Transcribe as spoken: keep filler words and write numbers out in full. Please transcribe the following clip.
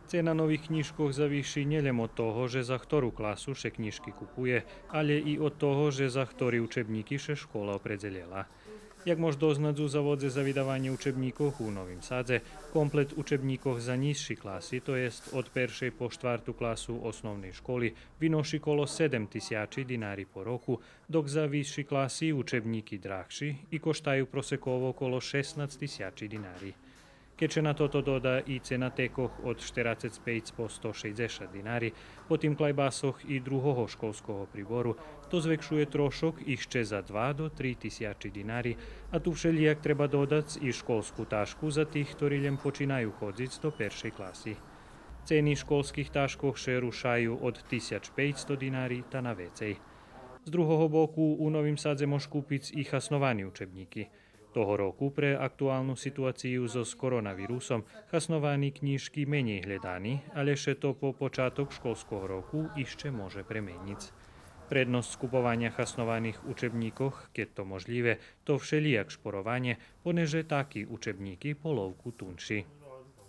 Цена нових кнїжкох завиши нє лєм од того же за хтору класу ше кнїжки купує, алє и од того же за хтори учебнїки ше школа опредзелєла. Як мож дознац у Заводзе за видаванє учебнїкох у Новим Садзе, комплет учебнїкох за нїзши класи, то єст од першей по штварту класу основней школи, виноши коло седем тисячи динари по року, док за висши класи учебнїки драгши и коштаю просеково коло шеснац тисячи динари. Кед ше на тото дода и цена текох од штерацец пейц по сто шейдзешат динари, потим клайбасох и другого школского прибору, то звекшує трошок ище за два до три тисячи динари, а ту вшелїяк треба додац и школску ташку за тих хтори лєм починаю ходзиц до першей класи. Цени школских ташкох ше рушаю од тисяч пейцсто динари та на вецей. З другого боку, у Новим Садзе мож купиц и хасновани учебнїки. Того року пре актуалну ситуацию зоз коронавирусом хасновани кнїжки менєй глєдани, алє ше то по початок школского року ище може пременїц. Предносц купованя хаснованих учебнїкох, кед то можлїве, то вшелїяк шпорованє, понеже таки учебнїки половку тунши.